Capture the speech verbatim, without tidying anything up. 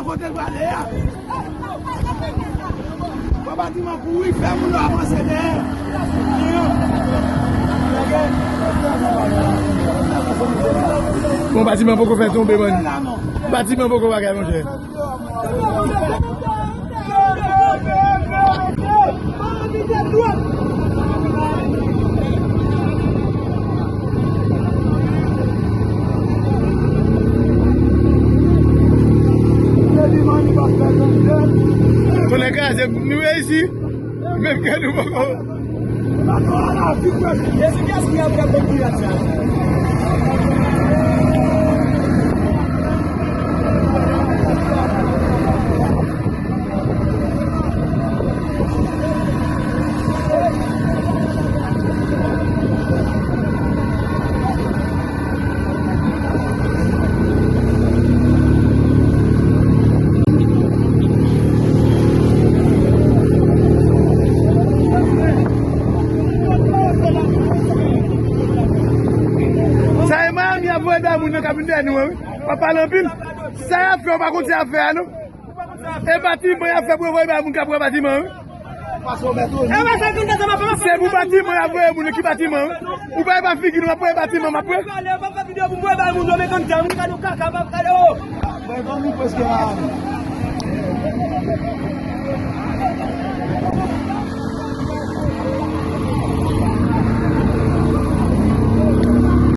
Kote l prale a? Fò batiman kouri, fè moun yo avanse dèyè. Bon, batiman poko fè tonbe, man. Batiman poko bagay, monchè. Tonnè kraze, nou reyisi. Menm ke nou poko. Sa e Miami ap voye bay moun nan k ap vin dèyè nou an, wi. Pa pale anpil. Sa y ap fè, w pa konn sa y ap fè a, non. E batiman y ap fè pou yo voye bay moun k ap pran batiman, wi. Se pou batiman y ap voye moun, ki batiman, wi? Ou pa e pa figi nou, m ap voye batiman, m ap pran.